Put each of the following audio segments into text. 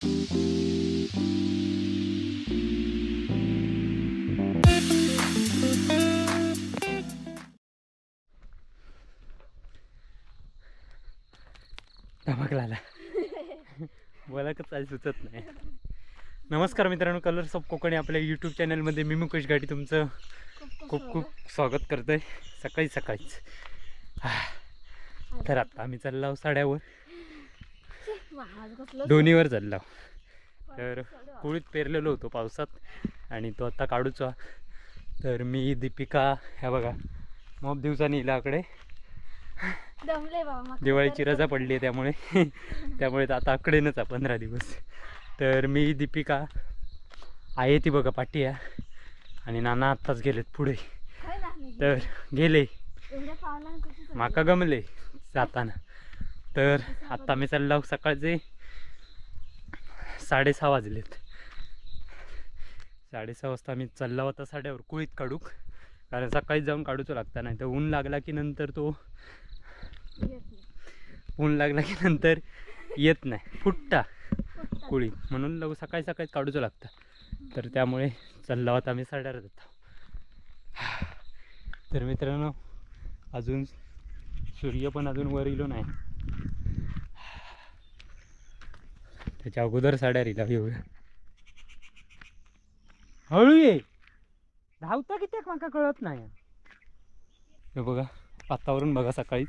धमकला बोला का चाल सुचत नाही। नमस्कार मित्रांनो, कलर्स ऑफ कोकणी आपल्या यूट्यूब चॅनलमध्ये मी मुकेश घाटी तुमचं खूप खूप स्वागत करतोय सकाळी सकाळीच। तर आता आम्ही चाललो साड्यावर, दोन्हीवर चाललो। तर कुळीत पेरलेलो होतो पावसात आणि तो आता काढूचा। तर मी दीपिका ह्या बघा मग दिवसांनी इलाकडे दिवाळीची रजा पडली आहे त्यामुळे त्यामुळे आता आकडेनच आहे 15 दिवस। तर मी दीपिका आहे ती बघा पाठी आहे आणि नाना आत्ताच गेलेत पुढे, तर गेले माका गमले जाताना। तर आत्ता मी चाललो सकाळचे 6:30 वाजलेत। 6:30 वाजता मी चालला होता साड्यावर कुळीत काढूक, कारण सकाळीच जाऊन काढूच लागता, नाही तर ऊन लागला की नंतर तो ऊन लागला की नंतर येत नाही, फुटता कुळी, म्हणून लवकर सकाळी सकाळी काढूच लागतं। तर त्यामुळे चालला होता आम्ही साड्यावर जातो। तर मित्रांनो अजून सूर्य पण अजून वर इलो नाही, त्याच्या अगोदर साड्यावर इला येऊया। हळू ये, धावता किती माका कळत नाही। हे बघा वातावरण बघा, सकाळीच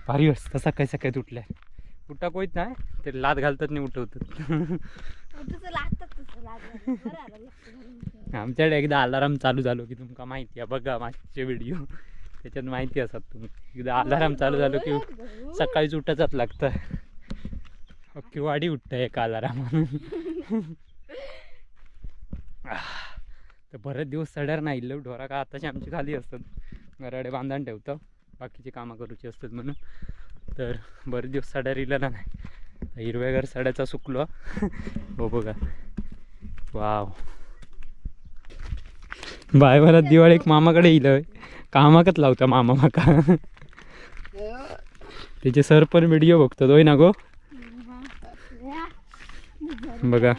भारी असतं सकाळी सकाळी उठल्या उठा कोईत नाही ते लात घालतात नाही उठवतात। आमच्याकडे एकदा अलाराम चालू झालो की तुमका माहिती आहे बघा मागचे व्हिडिओ त्याच्यात माहिती असतात तुम्ही, एकदा अलाराम चालू झालो की सकाळीच उठायचाच लागतं, अख्खी वाडी उठतं एका अलाराम। तर बरेच दिवस सड्यार नाही इल्लो, ढोरा का आताची आमची खाली असतात, घराडे बांधून ठेवतं, बाकीची कामं करूची असतात म्हणून। तर बरेच दिवस साड्या इलेला नाही, हिरव्यागार साड्याचा सुकलो हो बघा। वाव बाय बरं दिवाळी एक मामाकडे येईल, कामाकच लावता मामा माका, त्याचे सर पण व्हिडिओ बघतात होय ना गो। बघा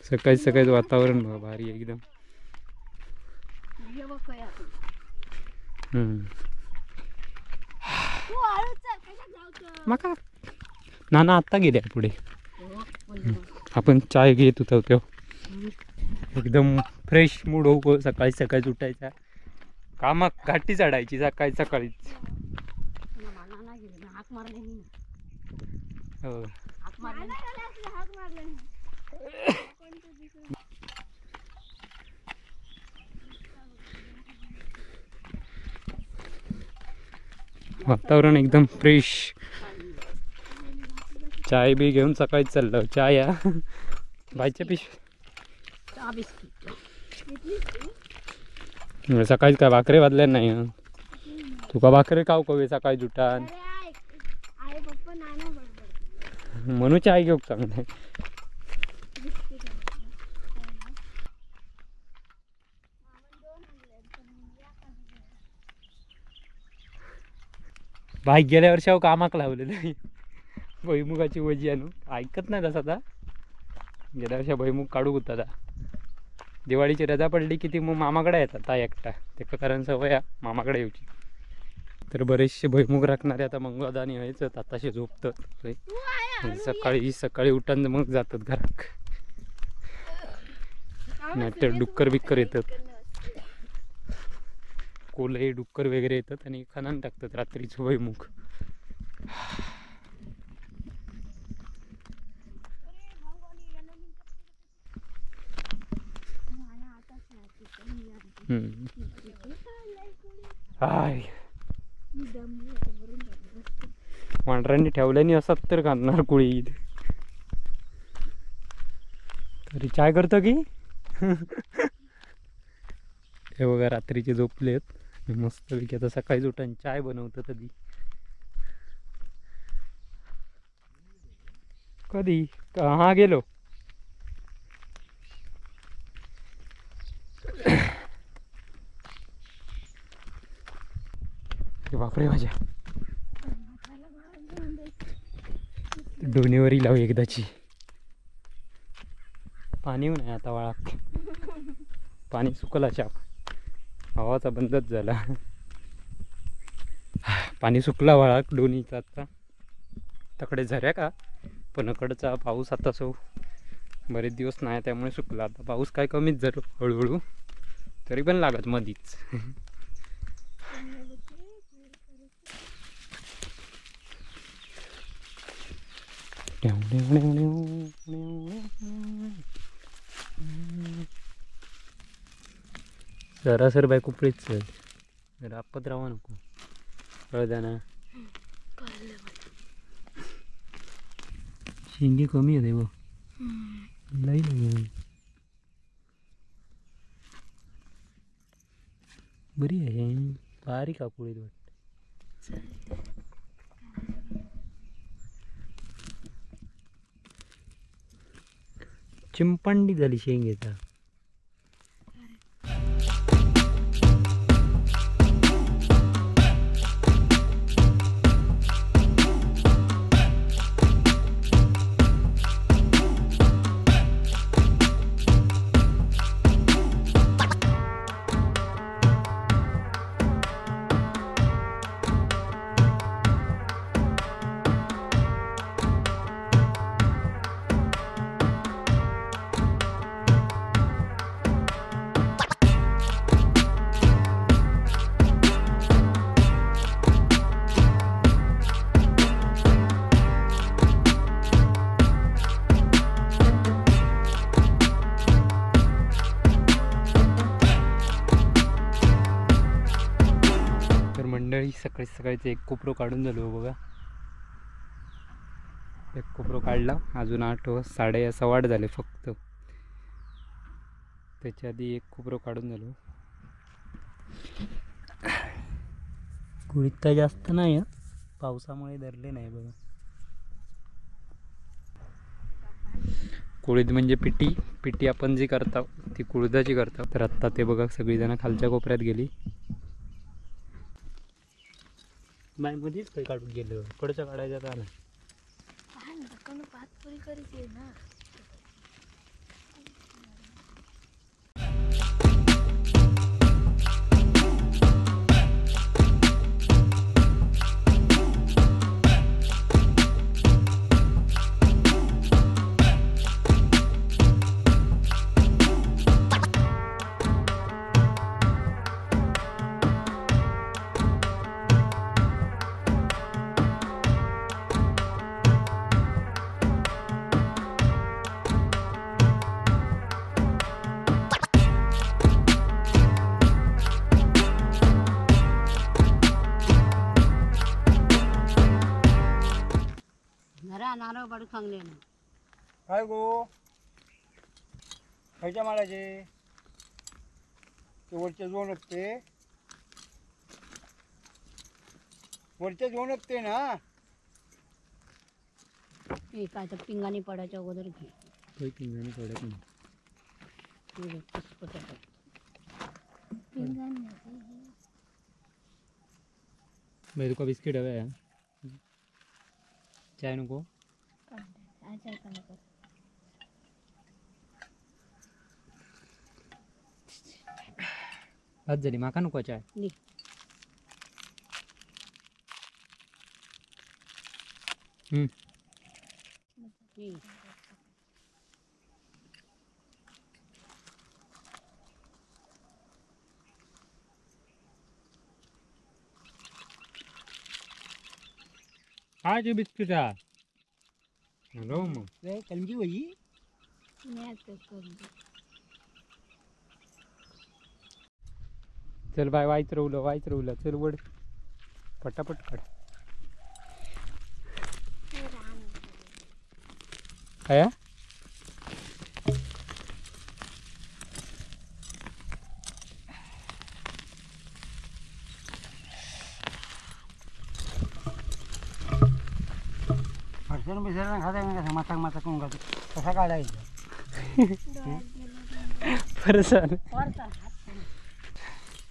सकाळी सकाळीच वातावरण बघा भारी एकदम। माका ना ना आत्ता गेल्या पुढे, आपण चाय घेत होतो तेव्हा एकदम फ्रेश मूड हो, सकाळी सकाळी उठायचा, कामाक घाटी चढायची सकाळी सकाळीच। हो वातावरण एकदम फ्रेश, चाय बी घेऊन सकाळी चाललो। चाय या बायच्या पिश सकाळी काय भाकरी वाजल्या नाही तुका, भाकरी खाऊ कवी सकाळी जुटान म्हणून चाय घेऊ चांगलं। बाईक गेल्या वर्षी कामाक लावलेलं भुईमुगाची वजी आणून, ऐकत नाही तसा आता। गेल्या वर्षी भुईमुग काढू होता आता, दिवाळीची रजा पडली की ती मग मामाकडे येतात ता एकटा, ते कारण सवय मामाकडे येऊची। तर बरेचसे भुईमुग राखणारे आता मंगळदानी व्हायचं आताशे झोपतात, सकाळी सकाळी उठून मग जातात घरात, नाहीतर डुक्कर बिक्कर येतात, कोले डुक्कर वगैरे येतात आणि खणून टाकतात रात्रीचं भुईमुग। हाय वांढऱ्यांनी ठेवल्याने असत तर घालणार कुळी तरी चाय करतो की। हे बघा रात्रीचे झोपलेत मस्तपैकी, आता सकाळी उठून चाय बनवतो कधी कधी हा गेलो। बापरे माझ्या डोणीवरही लावू एकदाची. पाणी नाही आता वाळाक, पाणी सुकला चाप, हवाचा बंदच झाला. पाणी सुकला वाळाक डोणीचा. आता तकडे झऱ्या का पण कडचा पाऊस आता सो बरेच दिवस नाही त्यामुळे सुकला. आता पाऊस काय कमीच झालो हळूहळू, तरी पण लागत मधीच. सरासर बाय कुपळीच जरा आपत राहा नको कळदा ना. शेंगी कमी होते बघ लई नाही, बरी आहे बारीक आकुळीत वाटत. चिंपांडी झाली शेंगेचा. मंडळी सकाळी सकाळीच एक कोपरो काढून झालो बघा. एक कोपरो काढला, अजून 8 1:15 झाले फक्त. त्याच्या आधी एक कोपरो काढून झालो. कुळीत काय जास्त नाही, पावसामुळे धरले नाही बघा. कुळीत म्हणजे पिटी, पिटी आपण जी करतो ती कुळदाची करतो. तर आत्ता ते बघा सगळीजणं खालच्या कोपऱ्यात गेली. बाय मध्येच काही काढून गेलं, कडचं काढायचं का नाही. काय गो खयच्या माळाचे ते वरचे 2 हप्ते, वरचे 2 हप्ते ना. काय तर पिंगाणी पडायच्या अगोदर घे. काही पिंगाणी पडत नाही. मी तुका बिस्किट हवे, चाय नको. बस झाली, माका नको चाय. काय ते बिस्किट हॅलो मग कंजी वही. चल बाय, वायच रवलं वायच रवलं. चल वड पटापट काढ. काय बिसरना खाता माथाक माथाक कोण खातो कसा काढायचा परत.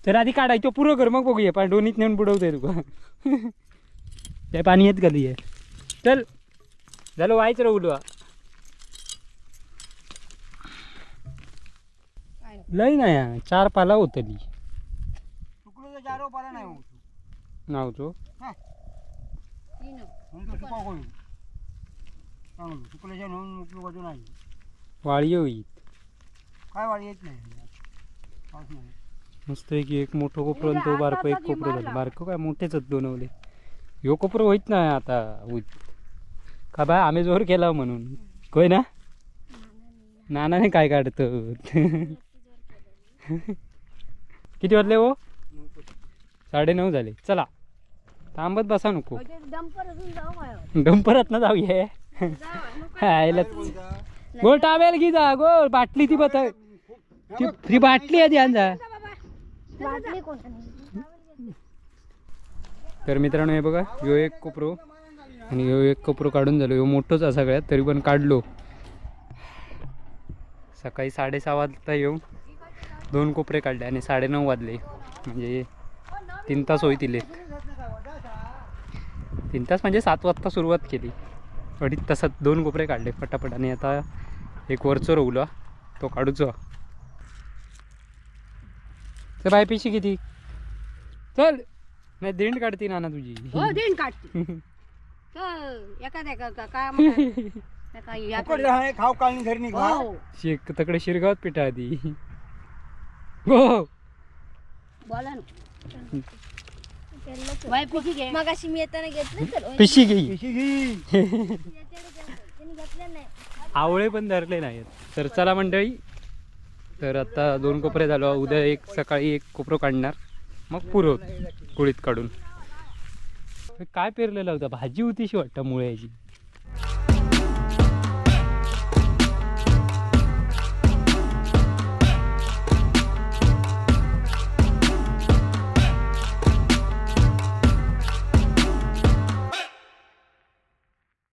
तर आधी काढायचो पुरं कर मग बघूया. पण डोनीत नेऊन बुडवतोय तुका. ते पाणी येत घालूया. चल झालं व्हायच रवलो. लय नाही, 4 पाला होतली. चारो पाला नाही होतो. नावचो नाही वाळी होईल काय, वाळी येत नाही. मस्त की एक मोठं कोपरो आणि तो बारको एक कोपरो झालं. बारको काय मोठेच दोनवले. ह्यो कोपरो होईत नाही आता होईत का बाय, आम्ही जोर केला म्हणून कोय ना. नानाने काय काढत. किती वाजले हो? 9:30 झाले. चला थांबत बसा नको, डंपरात ना जाऊया. गोल टावेल की जा गोल बाटली ती बता ती बाटली आधी आणजा. तर मित्रांनो हे बघा, ह्यो एक कोपरो आणि ह्यो एक कोपरो काढून झालो. ह्यो मोठोच आहे सगळ्यात, तरी पण काढलो. सकाळी 6:30 वाजता येऊन 2 कोपरे काढले आणि 9:30 वाजले, म्हणजे 3 तास होईल. 3 तास म्हणजे 7 वाजता सुरुवात केली, 2.5 तासात 2 कोपरे काढले फटाफट. आणि आता एक वरचो रवला तो काढूचो. तर बाय पिशी किती चल नाही दिंड काढती नाना तुझी. हो दिंड काढती. एखाद्या काय खाऊ काढून घरी निघा. शेक तकडे शिरगावात पिठा आधी. हो बोला ना बाय पिशी घे. मगाशी मी येताना घेतलं तर पिशी घे. पिशी घे. आवळे पण धरले नाहीत. तर चला मंडळी, तर आता 2 कोपरे झालो. उद्या एक सकाळी एक कोपरो काढणार, मग पुरवत कुळीत काढून. काय पेरलेलं होतं? भाजी होती शी वाटतं मुळ्याची.